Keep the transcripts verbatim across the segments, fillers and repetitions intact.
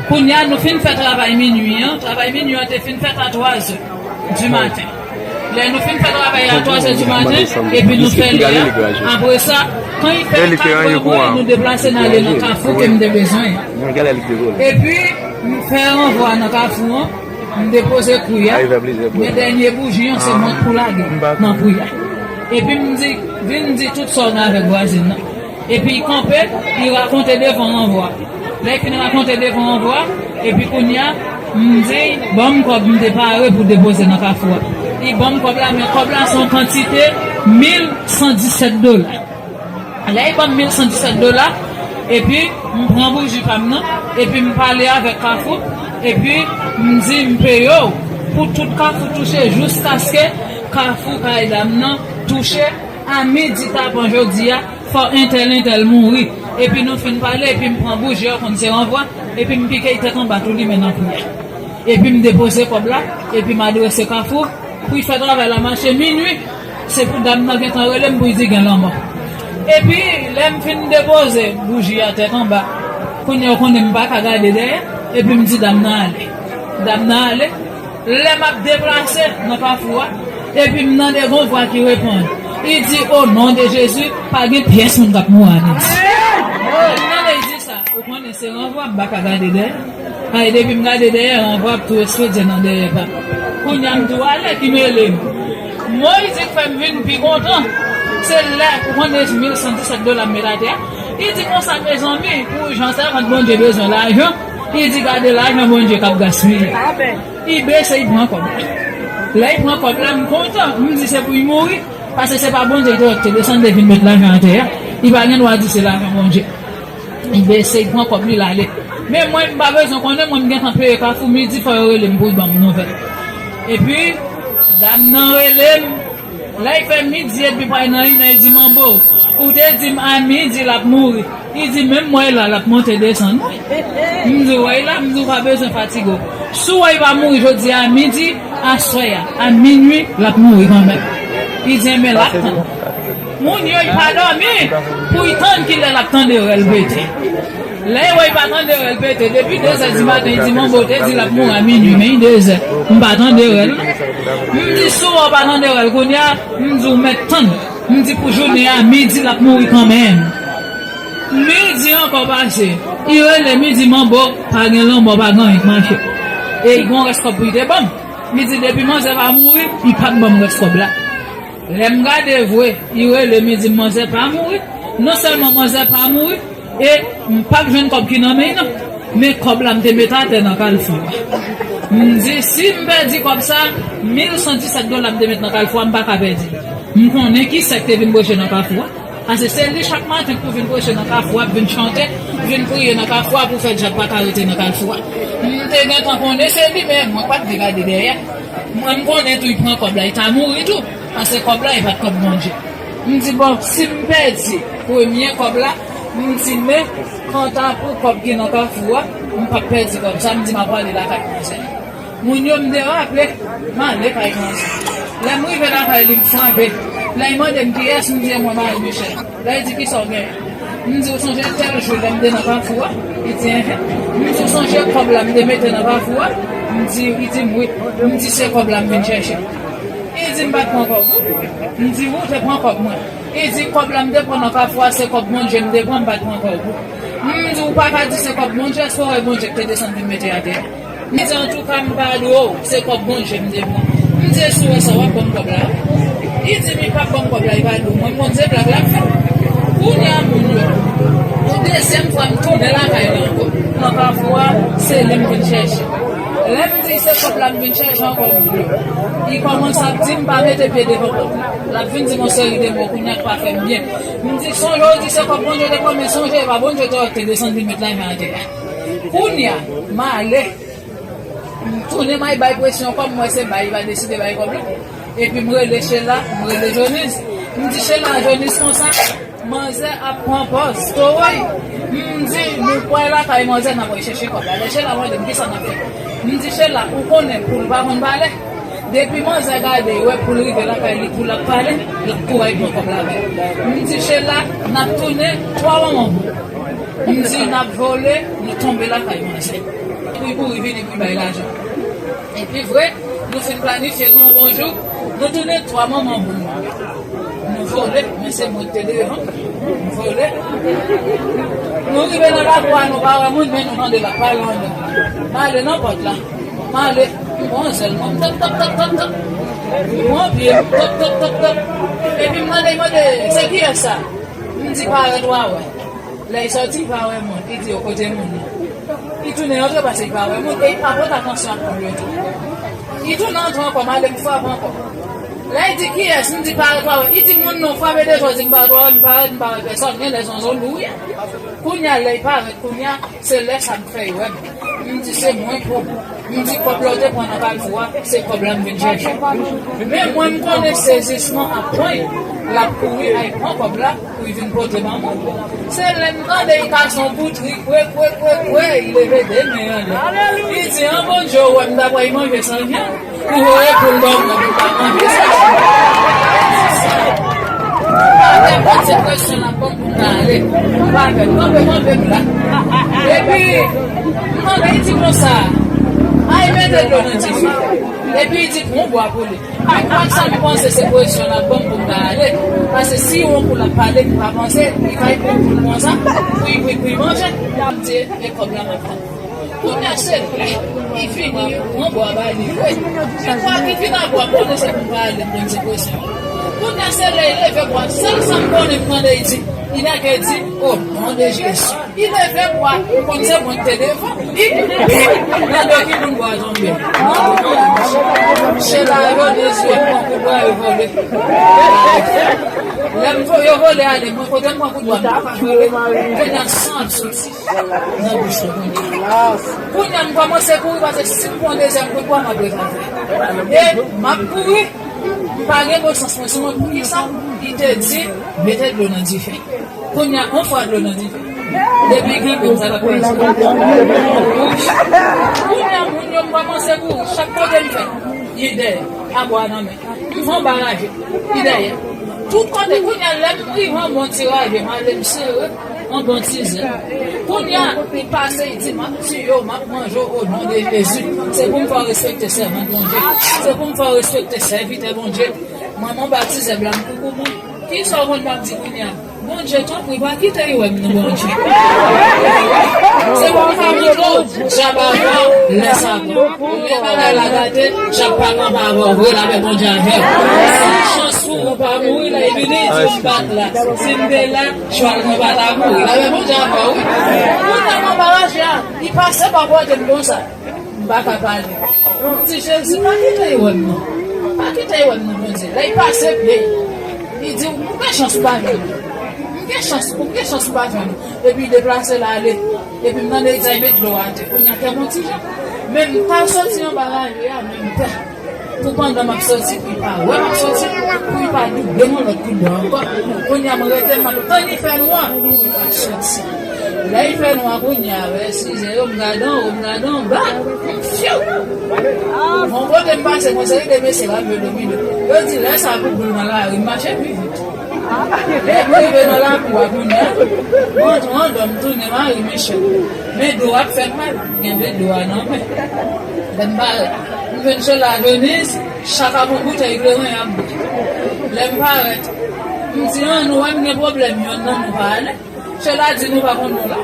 Kounye a, nou fin fè travay minui an. Travay minui an te fin fèt a twa zè di maten. Lè nou fin fè travay a twa zè di maten, epi nou fè lè a. Apre sa, kan li fè kat zè, nou deplase n ale nan kafou ke m te bezwen an. Epi, m fè ranvwa nan kafou an, m depoze kwi a. Men dènye bouji an, se mwen k pou lage nan kwi a. Epi m di, vin di tout sa w gen avèk vwazin nan. Epi l kanpe, li rakonte devan ranvwa. Lè l fin rakonte devan ranvwa, epi kounye a, m di, ban m kòb m te pare pou depoze nan kafou a. Li ban m kòb la, men kòb la se yon kantite mil san disèt dola. Lè li ban m mil san disèt dola, epi m pran bouji pa m nan, epi m pale avèk kafou, epi m di, m peye w pou tout kafou touche jiskaske kafou kay dam nan touche a midi tapan jodi a. Fò entèl, entèl mouri. Epi nou fin pale, epi m pran bouji a, konn se ranvwa, epi m pike l tèt anba tou limen nan kwi a. Epi m depoze kòb la, epi m adrese kafou, pou l fè travay la mache minui, se pou dam nan gentan rele m pou l di gen lanmò. Epi, lè m fin depoze bouji a tèt anba, kounye a w konnen m pa ka gade dèyè, epi m di dam nan ale. Dam nan ale, lè m ap deplase nan kafou a, epi m tande gon vwa ki reponn. Li di, "O non de Jezi, pa gen pyès moun k ap mouri a midi." M tande l di sa, ou konnen se ranvwa, m pa ka gade dèyè. Ay, depi m gade dèyè, ranvwa ap tou esplode nan dèyè pa m. Kounye a m di, "W ale ki mele m." Moyiz ki fè m vin pi kontan, se lè, ou konnen mil san disèt dola m met atè a. Li di konsa, mezanmi, pou jan sèvant Bondye bezwen lajan, li di, "Gade lajan Bondye k ap gaspiye." Li bese, li pran kòb la. Lè li pran kòb la, m kontan. M di se pou li mouri. Paske se pa Bondye ki te, te desann, te vin met lajan atè a. Li pa gen dwa di se lajan Bondye. Li bese, li pran kòb li, l ale. Men mwen, m pa bezwen konnen, mwen, m gentan peye kafou midi, fò yo rele m pou yo ban m nouvèl. Epi, dam nan rele m. Lè li fè midi epi pral nan inè, li di, "Manbo, ou te di m a midi l ap mouri." Li di, "Menm mwen la, l ap monte desann." M di, "Wè la," m di, "ou pa bezwen fatige w. Si w wè li pa mouri jodi a midi, aswè a, a minui, l ap mouri kanmenm." Li di, "Enben, l ap tann." Moun yo, li pa dòmi pou li tann kilè l ap tande rèl pete. Lè yo wè li pa tande rèl pete, depi de zè di maten, li di, "Manbo te di l ap mouri a minui, men li de zè. M pa tande rèl, non." M di, "Si w wè w pa tande rèl kounye a," m di, "ou mèt tann." M di, "Pou jounen an, midi, l ap mouri kanmenm." Midi ankò pase. Li rele, li di, "Manbo, pa gen lanmò, pa gen anyen k mache." E li gon rès kòb pou li te ban m. Li di, "Depi manzè pa mouri, li p ap ban m rès kòb la." Lè m gade vre, li rele, li di, "Manzè pa mouri." Non sèlman manzè pa mouri, e m p ap jwenn kòb ki nan men l nan. Men kòb la m te met atè nan kalfou a. M di, si m pèdi kòb sa, mil san disèt dola m te met nan kalfou a, m pa ka pèdi. M konnen ki sèk te vin bwoche nan kafou a. Paske se li chak maten k pou vin preche nan kafou a, vin chante, vin kriye nan kafou a pou fè dyab pa ka rete nan kalfou a. M te gentan konnen se li, men mwen pa t vle gade dèyè. Mwen, m konnen tou, li pran kòb la, li ta mouri tou, paske kòb la, e pa t kòb Bondye. M di, bon, si m pèdi premye kòb la, m di, men, kanta pou kòb ki nan kafou a, m p ap pèdi kòb sa, m di, m ap prale lakay manzè. Moun yo, m derape, m ale kay manzè. Lè m rive lakay li, m frape. Lè l mande m kiyès, m di, e mwen, Marie Michel. Lè l di, kisa w genyen? M di, ou sonje tèl jou lè m te nan kafou a? Li di, enhen. M di, ou sonje kòb la m te mete nan kafou a? M di, li di m wi. M di, se kòb la m vin chèche. Li di, m pa t pran kòb ou. M di, ou te pran kòb mwen. Li di, kòb la m te pran nan kafou a, se kòb Bondye m te pran, m pa t pran kòb ou. M di, ou pa ka di se kòb Bondye, èske w wè Bondye k te desann vin mete atè a? Li di, antouka, m pa dwe w, se kòb Bondye m te pran. M di, èske w wè sa, w ap ban m kòb la? Li di, m, li p ap ban m kòb la, li pa dwe w. Mwen, m konn se blag l ap fè. Kounye a, moun yo, yon dezyèm fwa, m tounen lakay la ankò. Nan kafou a, se li m vin chèche. Lè m di, se kòb la m vin chèche ankò, moun yo, li kòmanse ap di m pa mete pye devan pòt la. L ap vin di m yon seri de mo kounye a k pa fè m byen. M di, sonje w di se kòb Bondye te pran, men sonje, e pa Bondye te wè k te desann vin met lajan atè a. Kounye a, m ale. M tounen, m al bay presyon kòb, m wè se bay, li pa deside bay kòb la. Epi m rele Chela, m rele Jonis. M di Chela, Jonis konsa, manzè ap pran pòz towo l. M di, nou pral lakay manzè, n ap al chèche kòb la. Lè Chela mande m, kisa n ap fè? M di, Chela, ou konnen poul pa konn pale. Depi manzè gade, wè poul rive lakay li, poul ap pale, l ap kouri al pran kòb la avè l. M di, Chela, n ap tounen, twa manman poul. M di, n ap vole, nou tonbe lakay manzè. Li kouri vini pou l bay lajan. Epi vre, nou fin planifye nou yon bon jou, nou tounen twa manman boul. Nou vole, men se mwen ki te devan. Nou vole. Nou rive nan lakou a, nou pa wè moun, men nou tande l ap pale anndan. M ale nan pòt la. M ale, m pran zèl mwen, m tap, tap, tap, tap, tap. M pran pye, m tap, tap, tap, tap. Epi m mande, mande, se kiyès sa? M di, parèt w a wè. Lè l sòti, li pa wè moun. Li di, o, kote moun nan? Li tounen antre paske li pa wè moun e li pa pote atansyon ak moun yo tou. Li tounen antre ankò, m ale m frape ankò. Lè l di, kiyès? M di, parèt w a wè. Li di, moun nan, frape de fwa, di, m parèt w a wè, m parèt, m pa wè pèsòn. Gen lè se yon zòn rouge. Kounye a, lè l parèt, kounye a, se lè sa m fè l wè m. M di, se mwen pou. M di, kòb la w te pran nan Kalfou a, se kòb la m vin chèche. Men mwen, m konnen sezisman ap pran l, l ap kouri al pran kòb la pou l vin pote ban mwen. Se lè m tande l kase yon poutri, kwe, kwe, kwe, kwe, li leve de men anlè. Li di, an Bondye, ou wè m ta pral manje san vyann, ou voye poul ban mwen pou m pa manje sa. Avèk bon ti presyon l ap ban m pou m ta ale. M pa pè, kanpe, kanpe m la. Epi, m tande l di konsa, al mete dlo nan dife. Epi l di, pran yon bwa pou li. Men konn sa m panse se presyon l ap ban m pou m ta ale. Paske si yon kou l ap pale, m pa panse, li pa pran pou l konsa, pou l, pou l, pou l manje. M di, e kòb la m ap pran. Kounye a se lè li vini, yon bwa ba li vre. Se bwa ki vin a bwa, m konnen se pou m pa ale, m konn se presyon. Kounye a se lè li leve bwa, sèl sa m konnen m tande l di, li nèk di, o non de Jezi. Li leve bwa, m konn se mwen ki te devan. Li, li, nan do ki moun bwa tonbe. Nan do ki moun. Chela yo de zye, m pran kout bwa, yo vole. Lè m vo-, yo vole ale, mwen kote m pran kout bwa, m pa vole. Kounye a san ap soti nan bouch yo kounye a. Kounye a m kòmanse kouri paske si m pran dezyèm kout bwa, m ap retrave. E m ap kouri, m pa gen bon sans mwen sou mwen. Poukisa? Li te di, mete dlo nan dife. Kounye a, yon fwa dlo nan dife. Depi l kenbe m, sa pa pase. Kounye a, moun yo, m kòmanse kouri. Chak kote m fè, li dèyè, a bwa nan men. M fè yon baraje, li dèyè. Tout kote, kounye a, lè m rive yon bon ti raje, m ale m sere yon bon ti zen. Kounye a, li pase, li di, m ap tiye w, m ap manje w, o non de Jezi. Se pou m fè w respekte sèvant Bondye. Se pou m fè w respekte sèvitè Bondye. Manman batizè blan m koukou mwen. Kisa w konn m ap di kounye a? Bondye, tanpri, pa kite yo wè m non, Bondye. Se pou m ka montre w, djab avè w, lè sa bon. Lè bagay la gate, djab pa kanpe avè w vre, lapè Bondye avè w. Si chans pou ou pa mouri, lè l vini, di w m pa t la. Si m te la, chwal mwen pa ta mouri. Lapè Bondye avè w, wi. Kounye a m anba raje a, li pase pa kote m konsa. M pa ka pale. M di, Jezi, pa kite yo wè m non. Pa kite yo wè m non, Bondye. Lè l pase pye l, li di, ou gen chans ou pa jwenn li. M gen chans, ou gen chans ou pa jwenn li. Epi l deplase l ale. Epi m tande l di, al met dlo atè. Kounye a tè m yon ti jan. Men m pa soti anba raje a, men m pè. Pou pandan m ap soti, pou l pa wè m ap soti, pou l pa double m yon lòt kout bwa ankò. Kounye a m rete, m ap tann li fè nwa. Soti. Lè l fè nwa kounye a, vè sizè yo, m gade anwo, m gade anba. Fyew! Yon kote m pase, m wè seri de mesye k ap jwe domino. Yo di, lè sa pou boul nan lari, m mache pi vit. Lè m rive nan lakou a kounye a, m antre anndan, m tounen mari Michel. Men do a ap fè m mal, m kenbe do a nan men. Lè m parèt, m jwenn Chela Venise, chak ap yon boutèy kleren y ap bwè. Lè m parèt, m di, an, nou wè m gen pwoblèm, yonn nan nou pa ale. Chela di nou pa konn nou la.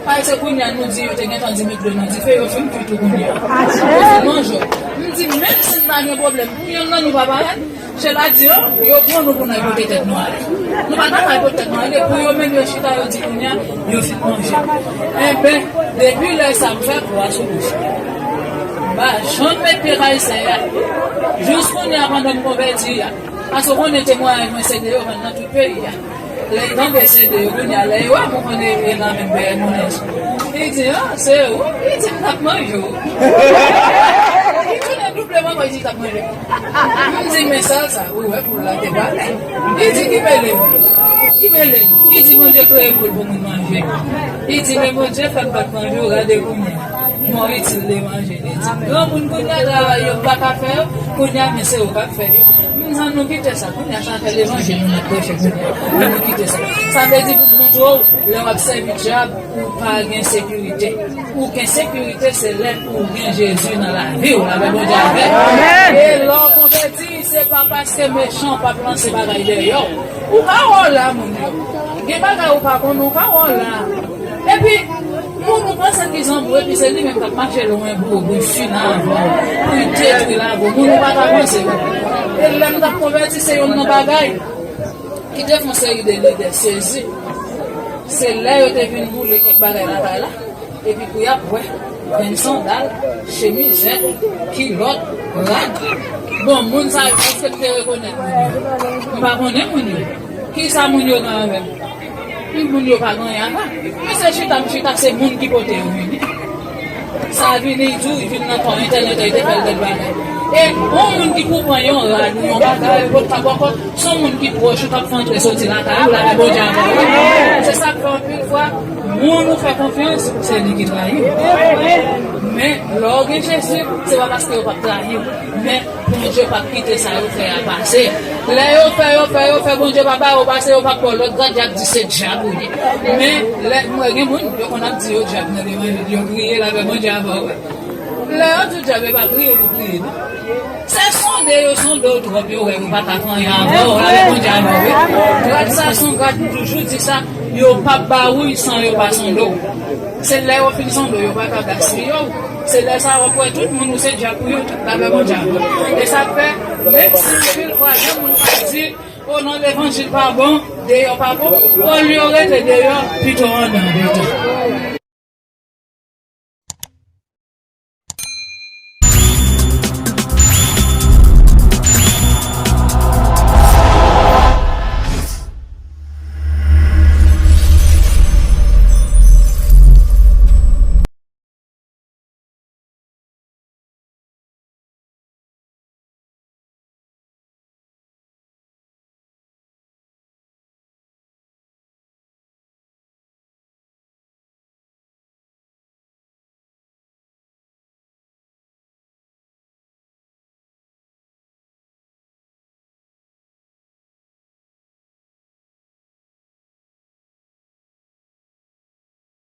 Paske kounye a nou di yo te gentan di met dlo nan dife, yo fin kwit ou kounye a. Yo fin manje w. M di, menm si n pa gen pwoblèm, pou yonn nan nou pa parèt, Chela di yo, yo pran nou pou n al pote tèt nou ale. Nou pa t ap al pote tèt nou ale, pou yo menm yo chita, yo di kounye a, yo fin manje. Enben, depi lè sa, m fè kwa sou bouch mwen. M pa janm met pye kay sè a. Jis kounye a, pandan m konvèti a. Paske w konnen temwayaj mwen se de yo vann nan tout peyi a. Lè l tande se de yo kounye a, lè yo wè m, ou konnen e nan menm pèyè moun yo. Li di, an, se ou? Li di, m t ap manje w. Li tounen double m ankò, li di, l t ap manje m. M di, men sal sa, ou wè poul la te pale. Li di, ki mele m? Ki mele m? Li di, Bondye kreye poul pou moun manje. Li di, men Bondye fè m pa t manje w, gade kounye a. Mò itil de manje. Li di, granmoun kounye a travay yo m pa ka fè yo, kounye a men se ou k ap fè yo. Ann nou kite sa. Kounye a sa fè levanjil nou ap preche kounye a. Ann nou kite sa. Sa vle di pou m montre w, lè w ap sèvi dyab, ou pa gen sekirite. Ou gen sekirite se lè ou gen Jezi nan lavi w, avè Bondye avè w. E lè w konvèti, se pa paske mechan p ap lanse bagay dèyè w. Ou pa wè w la, moun yo. Gen bagay ou pa konnen, ou pa wè w la. Epi, moun ou panse ki zanmi w, epi se li menm k ap mache lwen pou ou, pou l fini avè w, pou l detwi lavi w. Moun ou pa ka panse. E lè m t ap konvèti, se youn nan bagay ki te fè yon seri de lidè sezi. Se lè yo te vin boule kèk bagay lakay la, epi pou y ap wè, menm sandal, chemizèt, kilòt, rad. Bon, moun sa yo, èske m te rekonèt moun yo? M pa konnen moun yo. Kisa moun yo gen avè m? Pi moun yo pa gen anyen avè m. Men se chita m chita, se moun ki pote yo vini. Sa vini, li di w, li vin nan kò entènèt, li te fè l tèl bagay. E yon moun ki pou pran yon rad ou yon bagay, ou pot ka bòkò, se yon moun ki pwòch ou k ap fè antre soti lakay ou, lakay Bondye avè w. Se sa k fè anpil fwa, moun ou fè konfyans, se li ki trayi w. Men, lè w gen Jezi, se pa paske yo p ap trayi w. Men, Bondye p ap kite sa yo fè a pase. Lè yo fè, yo fè, yo fè, Bondye pa ba yo pase, yo p ap ba w lòt grad, y ap di se dyab ou ye. Men, lè m wè gen moun, yo konn ap di yo dyab nan levanjil, yo kriye, lakay Bondye avè w. Lè yo di w dyab, yo pa kriye pou kriye, non. Se sonde yo sonde w twòp, yo wè yo pa ka fè anyen avè w, lakay Bondye avè w, wi. Grad sa, se yon grad, m toujou di sa, yo p ap ba ou l san yo pa sonde w. Se lè yo fin sonde w, yo pa ka gaspiye w. Se lè sa w ap wè tout moun ou se dyab pou yo tout, lakay Bondye avè w. E sa k fè, menm si anpil fwa, gen moun k ap di, o non, levanjil pa bon, deyò pa bon, olye w rete deyò, pito w anndan pito.